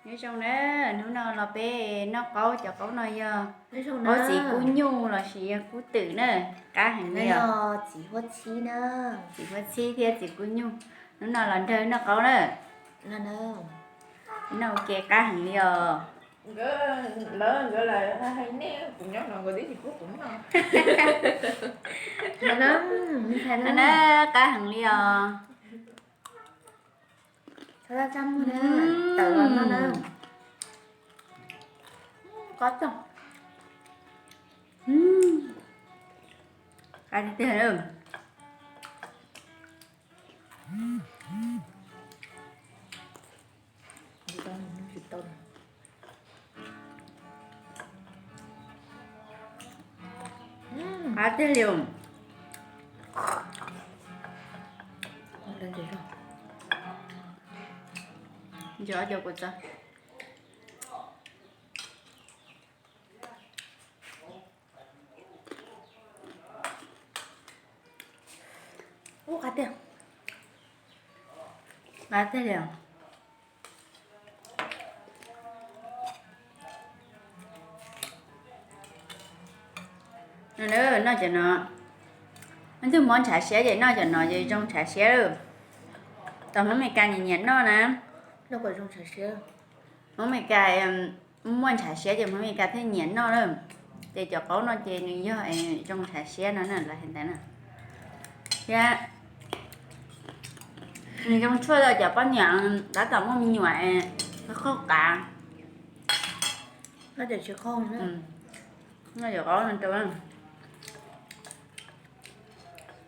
Nyob zoo na, hnub no los peb noj qaub, cov qaub no yog qaub txiv kub nyuj lossis yog kub twm na, qab heev li os. Txiv huab txhib na, txiv huab txhib thiab txiv kub nyuj. Hnub no los nrog noj qaub na. Noj ua ke qab heev li os. Qab heev li os. Qab tiag tiag. Qab tiag li. Ntxuav cov kuv txo. Ub, qab tiag. Qab tiag li os. Noj cov no, leej twg mob ntshav siab ces noj cov no ces zoo ntshav siab lawm. Tau Hmoob Mes Kas nyiam nyiam noj na. Hmoob Mes Kas muaj ntshav siab ces Hmoob Mes Kas thiaj nyiam noj na. Ces cov qaub no ces nws yog zoo ntshav siab no na, lawv hais ntawd na. Thiab nws zoo tshuaj rau cov poj niam tab tom muaj me nyuam qaug qav. Noj cov qaub no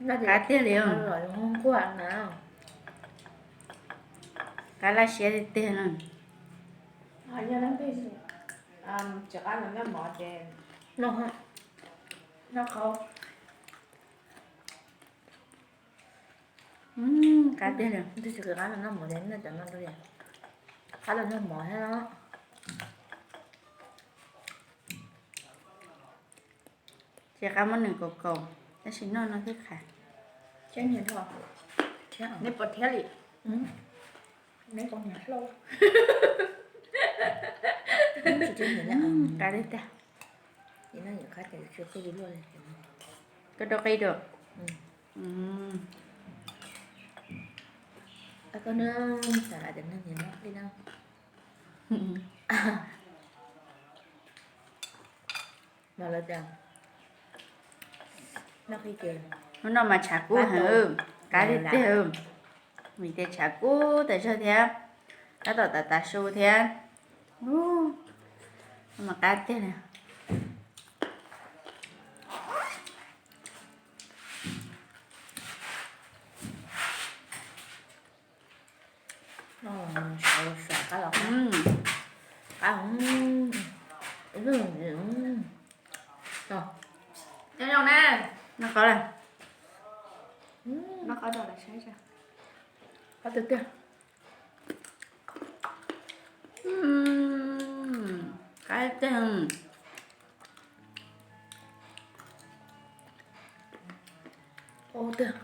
rau, qab tiag li. Qab laj siab tiag tiag na. Qab tiag li. Ces qab muab nws kaus kaus, tab sis noj no twb qab. Neb pom thiab li. Qab tiag tiag. Koj rau qij rau. Hnub no mas tshav kub heev, qab tiag tiag. Vim tias tshav kub tas zog thiab, tab tom tas tas su thiab. Mas qab tiag li. Noj qaub lawm. Qab tiag tiag. Qab tiag.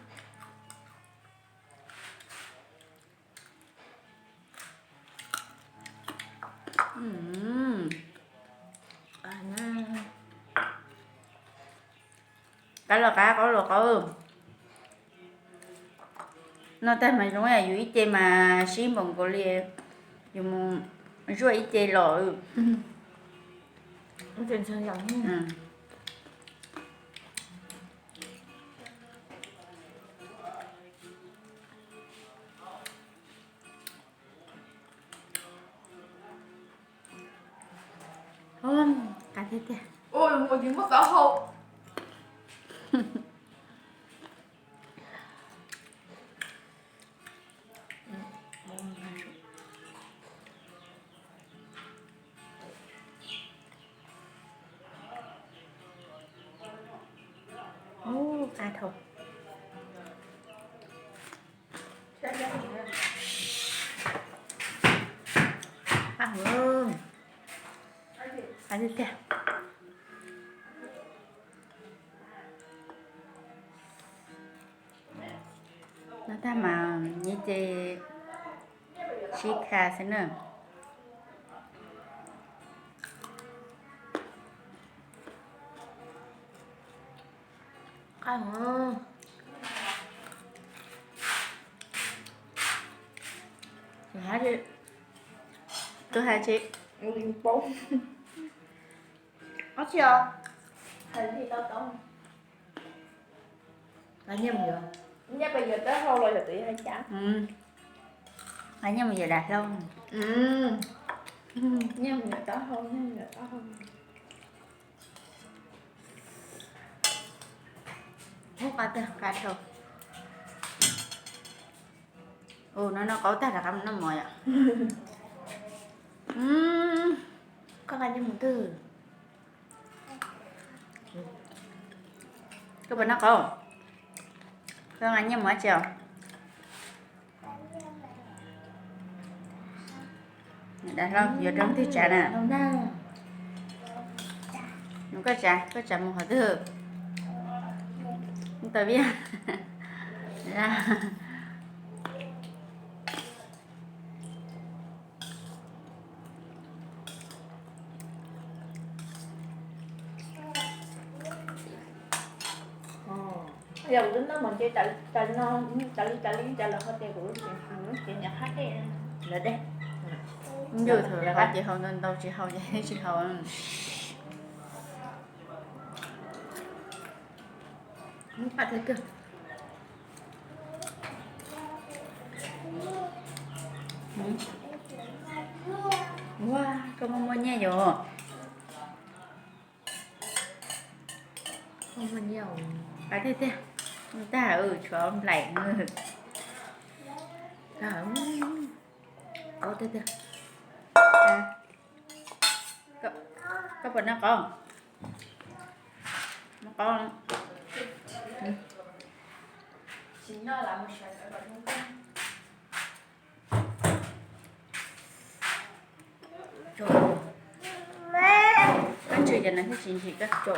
Qab los qab, qaub los qaub. Noj tag mas zoo, yus ib ce mas sib npaum nkaus li yus mus zuaj ib ce los. Qab tiag tiag. Ub, qab dhau. Qab tiag tiag. Noj tag mas ib ce sib kha xwb na. Qab. Koj hais tsis? Ob tsi os. Nyiaj mus yuav, nyiaj pes yuav taub hau los yog tus hais cas? Nyiaj mus yuav dav hlau. Nyiaj mus yuav taub hau, nyiaj mus yuav taub hau. Ub, qab tiag, qab dhau. Ua no noj qaub tag rov qab mus noj mov yom. Koj nqa nyiaj mus twg? Koj puas noj qaub? Koj nqa nyiaj mus dab tsi os? Dav hlau yuav rau leej twg tsav na? Koj tsav, koj tsav mus qhov twg? Mus tau viaj. Yog kuv twb noj mov nce tas li tas li tas li tas li tas li ho tias kuv tseem nyiam qab dej. Lawv dej. Ncauj thaum lawv qab ces haus ntau ntau, tsis haus ces tsis haus. Ua, koj muaj muaj nyiaj yom. Qab tiag tiag. Tag, tshuav nplaim. Qaub tiag tiag. Koj puas noj qaub? Noj qaub. Koj ntshe cov no thiaj tsis ntsim koj tso.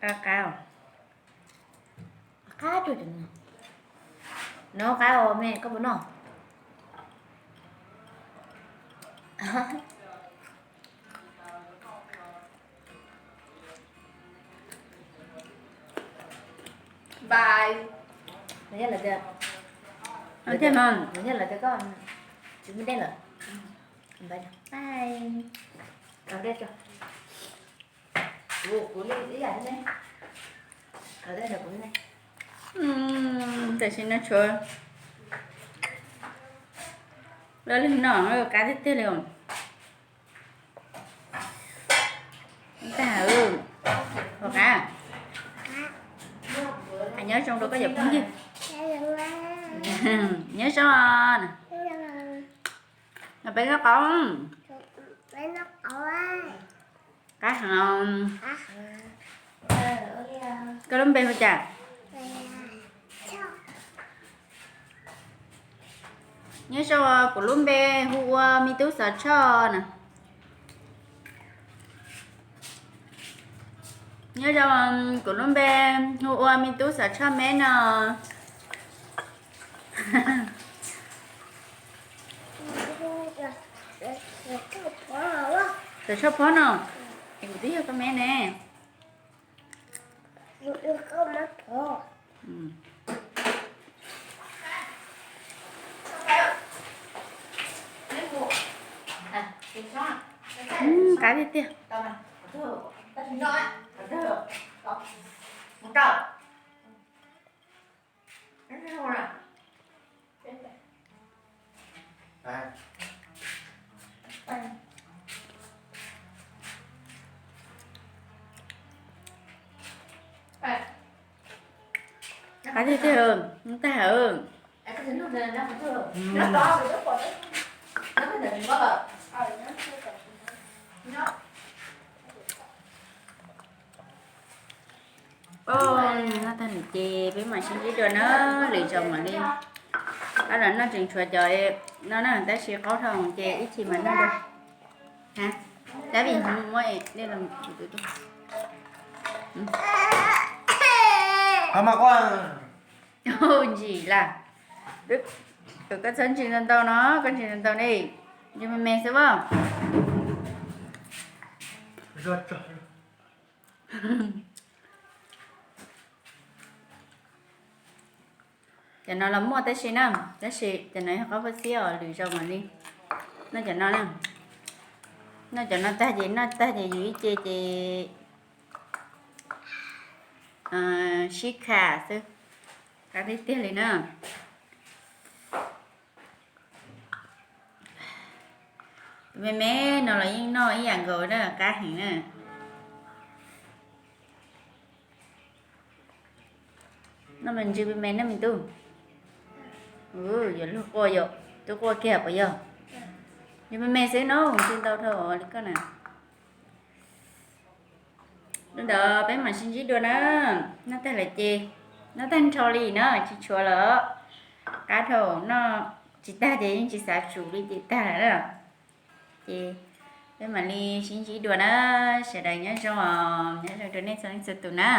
Qab qab. Qab, no qab os me, koj puas noj? Bye. Nws yog lawv tias, nws yog lawv tias koj tsis muaj dej lawm. Bye. Bye. Kuv, kuv li ib yam thiab ne. Kuv li ne. Tam sim no tshuav lawv leeg noj qab tiag tiag li os. Tag, ua qab. Nyob zoo rau koj cov phooj ywg. Nyob zoo. Peb noj qaub. Qab heev. Koj lub npe hu cas? Nyob zoo, kuv lub npe hu ua me tub Xov Tshoj na. Nyob zoo, kuv lub npe hu ua me tub Xov Tshoj Meb no. Xov Tshoj Phob no, es kuv twb yog koj me ne. Qab tiag tiag. Qab tiag tiag, ntag. Noj tag ces peb mam sib ntsib dua na, lwm zaus mam li. Ab, los noj tseem tshuav cov no na, tab sis qaub dhau ces ib chim mam noj dua. Dab Vim muab dej los. Ntsim las. Koj txhob ntsis ntau ntau no, koj ntsis ntau ntau ne, ntsis me me xwb as. Cov no los muaj tab sis na, tab sis cov no yog qab paj xiab os, lwm zaus mam li noj cov no na. Noj cov no tag ces, noj tag ces yus ib ce ces sib kham xwb, qab tiag tiag li na. Tus me me no los yeej noj ib yam nkaus na, qab heev na. Noj me ntsis me me na me tub. Yuav luag quaj yom, twb quaj kiag puas yog? Yog me me xwb no, tsis ntau dhau li koj na. Li ntawd peb mam sib ntsib dua na. Noj tag lawm ces, noj tag nrho li na, tsis tshuav lawm. Qab dhau, noj tsis tag ces yeej tsis xav tsum li ces tag lawm na. Ces peb mam li sib ntsib dua na. Sawv daws nyob zoo os, nyob zoo rau nej txhua leej txhua tus na.